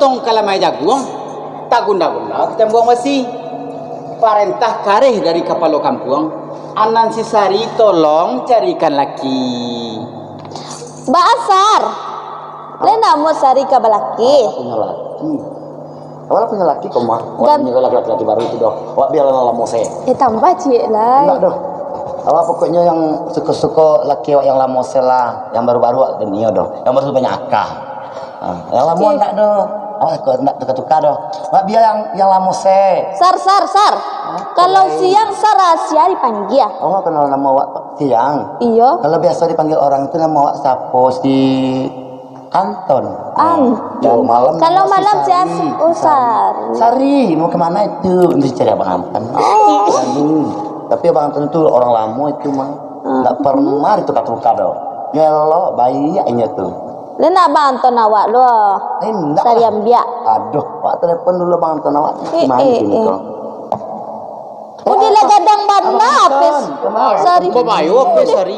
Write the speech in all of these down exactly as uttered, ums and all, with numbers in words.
Tong kalamai jaguang, tagunda-gunda ka tambuang basi. Parentah kareh dari kapalo kampuang, anan si Sari tolong carikan laki. Baa, Sar? Lai namuah Sari ka balaki? Awak punyo laki. Awak lah punyo laki ko mah. Awak punyo laki-laki baru tu doh. Awak bialah lamo se. Eh, tambah ciek lai. Indak doh. Awak pokoknyo yang suko-suko laki awak yang lamo se lah. Yang baru-baru awak nio doh. Yang baru tu banyak aka. Ah, yang lamo ndak doh. Awak ko ndak tuka-tuka doh. Awak bia yang, yang lamo se. Sar, Sar, Sar. Kalau siang, Sar, sia dipanggia. Oh, kenal nama awak siang? Iyo. Kalau biasa dipanggil orang itu nama awak siapo? Si Anton. Anton. Yo, malam. Kalau malam si Sari. Oh, Sari. Sari, mau kemana itu? Nanti cari Abang Anton. Aduh. Tapi Abang Anton tu orang lamo itu mah. Ndak pernah ditukar-tukar doh. Elok, baik inyo tu. Lai nak Abang Anton awak lo. Eh, ndak lah. Sari ambiak. Aduh, awak telepon dulu Abang Anton awak. Eh, eh, eh. Udah lah gadang bana, Abang Anton, Sari. Kok bayo, Sari?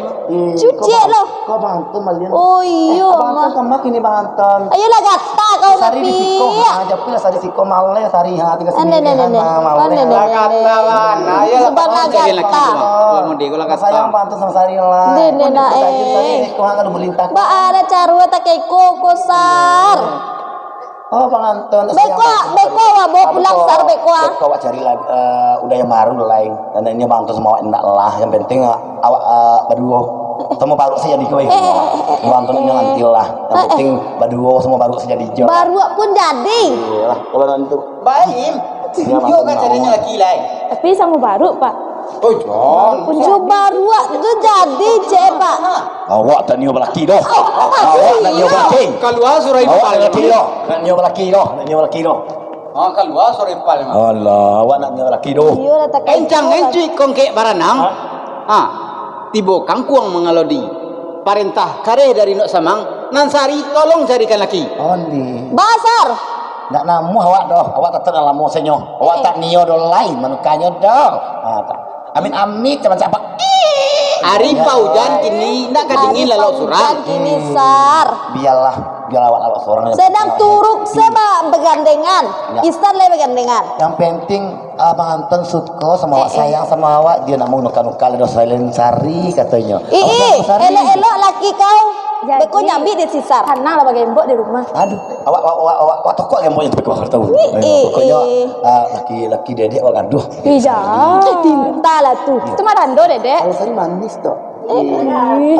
Cuciak lo. Kok Abang Anton malian? Oh, iyo, Abang Anton mah. Kama kini Abang Anton? Ayolah, gata kau. Sari di siko. Ha, japuilah Sari siko, maleh Sari, ha, tinggal sendiri. Lah gata bana, ayolah. Sabana gata. Kalau mau dego lah gata. Sayang Abang Anton sama Sari lah. Deh, nak, eh. Sari, kau hang kalau melintas. Baa lah caro tak iko, Sar. Oh, Abang Anton. Beko, beko awak bawa pulang, Sar, beko. Beko awak cari lah, eh, udah yang baru lah, lain. Dan ini Abang Anton sama awak indak lah. Yang penting, eh, awak, eh, baduo. Sama baru saja di kau. Abang Anton ini nanti lah. Yang penting baduo sama baru saja di jo. Baru pun jadi. Iyalah, kalau nanti. Baim. Yo kan carinya laki lai. Tapi sama baru, Pak. Oh, John. Baru pun jadi. Baru tu jadi, cek, Pak. Awak tak nio balaki doh. Awak tak nio balaki. Kalua surah Iqbal. Awak tak nio balaki doh. Tak nio balaki doh. Tak nio balaki doh. Ah, kalua surah Iqbal memang. Alah, awak nak nio balaki doh. Iyo lah, tak. Encang encuik kongkek baranang. Ha? Ha. Tibo kangkuang mangalodi. Parentah kareh dari Nok Samang, nan Sari tolong carikan laki. Ondi. Baa, Sar. Ndak namuah awak doh. Awak tatap dalam lamo senyo. Awak tak nio doh lai manukanyo doh. Ha, tak. Amit-amit, cuman siapa? Ari paujan kini, ndak ka dingin lalok surang. Ari paujan kini, Sar. Bialah, bialah awak lalok surang. Sedang turuk se ba-, bagandengan. Ya. Isan lai bagandengan. Yang penting, Abang Anton suko sama awak, sayang sama awak, dia nak manuka-nuka lah doh selain Sari, katonyo. Ih, ih, elok-elok laki kau. Jadi, beko nyabik dek si Sar. Sanang lah bagembok di rumah. Aduh, awak, awak, awak, awak, awak tokok gemboknyo tu, awak tahu. Ih, ih, pokoknyo, ah, laki, laki dedek awak gaduh. Ih, jangan. Cinta lah tu. Itu mah rando, Dedek. Kalau Sari manis tu. Eh.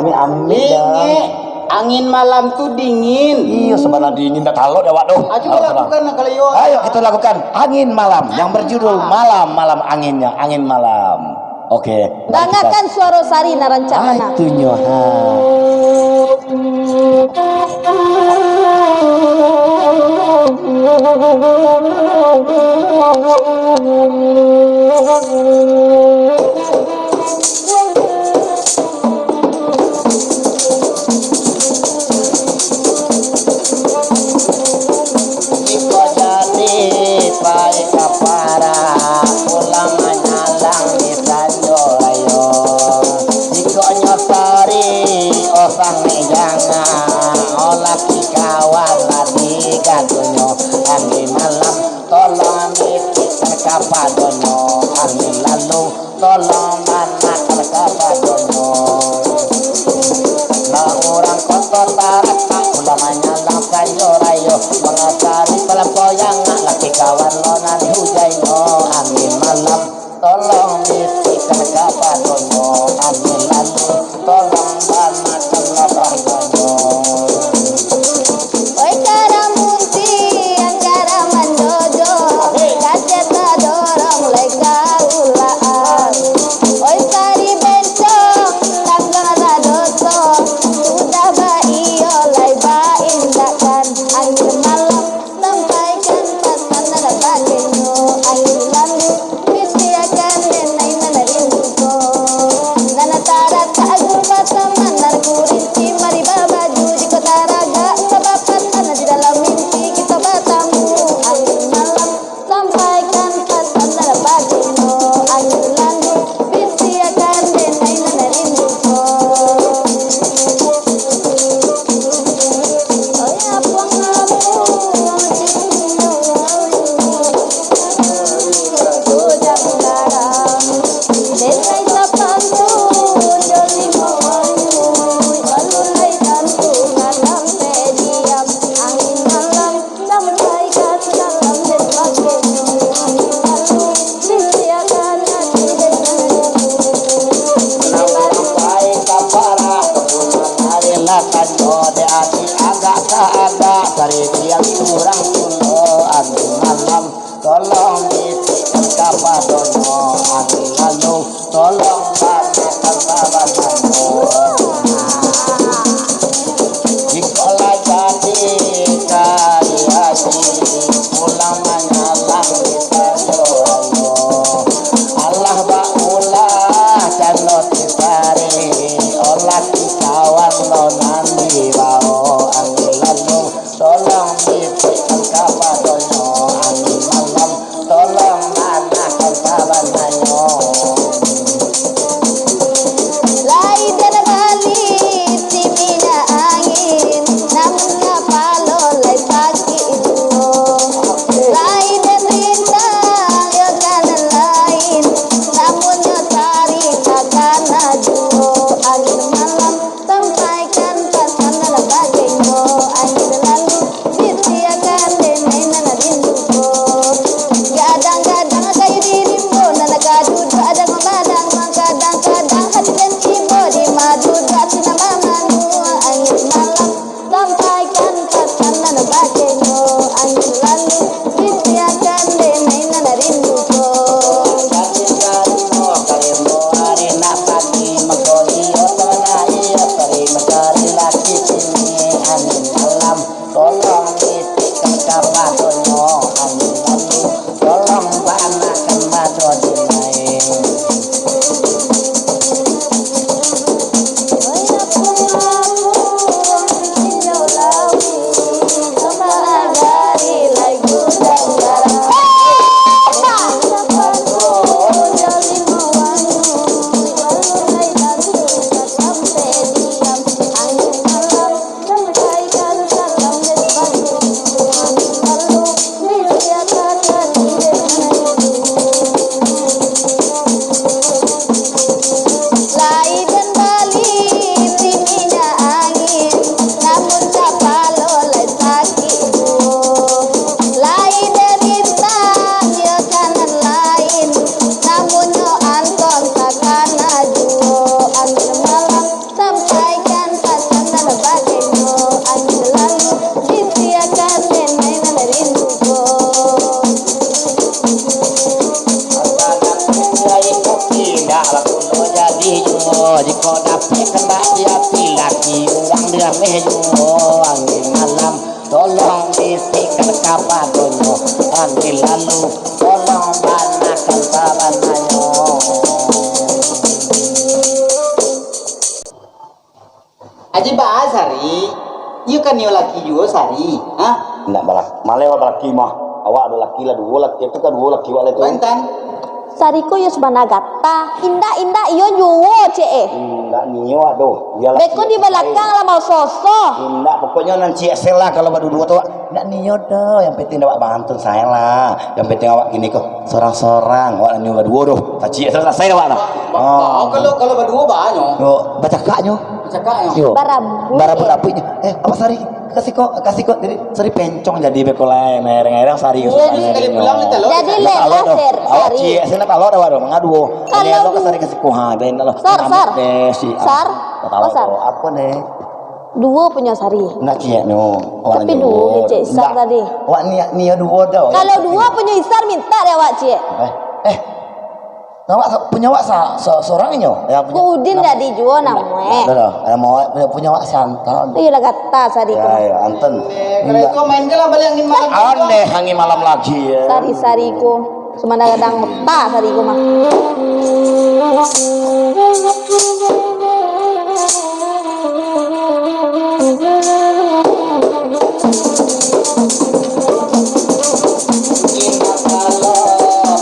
Amit-amit dah. Dingin. Angin malam tu dingin. Iyo, sabana dingin, dak talok dek awak tu. Ah, cuba lakukan lah kalau iyo. Ayo kita lakukan angin malam yang berjudul Malam, Malam Anginnya, Angin Malam. Oke. Dangakan suaro Sari nan rancak mah. Itunyo, ha. Iko jadi pai ka para, pulang manyalang di sanjo rayo. Ikonyo Sari, oh sangai janga, oh laki kawan lah di gadunyo. Angin malam, tolong bisikan kapadonyo, angin lalu, tolong banakal kapadonyo. Lah urang koto taratak, pulang manyalang sanjo rayo, mangasari palampoyang, laki kawan lo nan hujainyo. Angin malam, tolong bisikan kapadonyo, angin lalu, tolong banakal kapadonyo. Oi karamunti, angkara mandojo, kaceta dorong lai ka ulaan. Oi Sari bencong, tanggang radoto, sudah baiyo lai baindakan. Angin malam sampaikan pasan nan dapat denyo, angin lalu bisiakan denai nan rindu ko. Nan taratak gurbatang Angin lalu tolong banakkan sabananyo. Jikok lah jadi kali haji, pulang manyalang di tanyo ayo. Alah baulah cando tisari, olah kicauan lo nan dibao. Angin lalu tolong bisikan kapadonyo, angin malam tolong manakkan sabananyo. Lai den bali ti minyak angin, namun kapalo lai sakik juo. Lai den rintang yo ka nan lain, namun nyo tarik takana juo. Angin malam sampaikan pasan nan bagenyo, angin lalu bisiakan denai nan rindu ko. Gadang-gadang kayu di rimbo, nan ka duduak ado mambadang, kadang-kadang hati den tibo di maduduak sinan mamanu. Angin malam sampaikan pasan nan bagenyo, angin lalu bisiakan denai nan rindu ko. Tolong bisikan kapadonyo, angin lalu tolong banakkan bado dinai. Lai den bali ti minyak angin, namun kapalo lai sakik juo. Lai den rintang yo ka nan lain, namun nyo anton takana juo. Angin malam sampaikan pasan nan bagenyo, angin lalu bisiakan denai nan rindu ko. Indak bakuno jadi juo, jikok dapek kandak di ati, laki urang dirameh juo. Angin malam tolong bisikan kapadonyo, angin lalu tolong banakkan sabananyo. Aji baa Sari, iyo kan nio laki juo Sari, ha? Indak balaki, maleh awak balaki mah. Awak ado laki lah duo, laki tu ka duo laki awak lah tu. Bantan. Sari ko iyo sabana gata. Indak, indak, iyo juo, ciek eh. Indak nio, aduh. Beko di balakang lah mau soso. Indak, pokoknyo nan ciek sel lah kalau baduo-duo tu. Indak nio doh, yang penting awak bantun sae lah. Yang penting awak kini ko sorang-sorang, awak nio baduo doh. Taciek salasai awak lah. Ba-, ba-, kalau, kalau baduo banyo. Yo, bacakak nyo. Bacakak nyo. Yo. Barabut. Barabut apuiknyo. Eh, awak Sari, ka siko, ka siko. Jadi Sari pencong jadi beko lai, mereng-ereng Sari. Jadi leh lah, Sari. Awak ciek, sila kalau dah baru mangaduo. Kalau elok ka Sari ka siko, ha, ben lah. Sar, Sar. Sar. Apo, Nek? Duo punyo Sari. Nak ciek nyo. Tapi duo kecek Isar tadi. Wak niat nio duo dah. Kalau duo punyo Isar minta dek awak ciek. Eh, eh. Awak sa-, punyo awak sa-, sa-, sorang inyo. Ko Udin jadi juo namo eh. Dah, dah. Punyo awak santan. Iyolah gata Sari ko. Ya, ya, anten. Eh, kalau itu main ke lah balik angin malam. Aneh angin malam lagi ya. Sari-Sari ko. Sumanda gadang mutah tadi ko mah.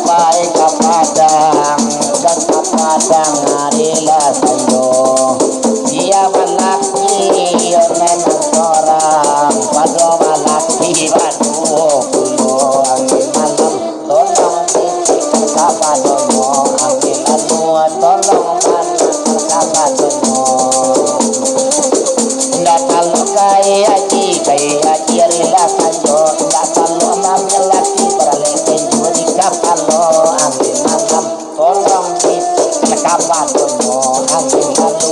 Pai ka Padang, dan ka Padang arilah sayo. Dia balaki, iyo memang sorang, pado balaki baduo pulo angin malam. Tolong bisikan kapadonyo, angin lalu tolong banakkan kapadonyo. Ndak talok kai aji, kai aji rila sajo, ndak talok mamiak laki baralek tenju di kapalo, angin malam tolong bisikan kapadonyo, angin lalu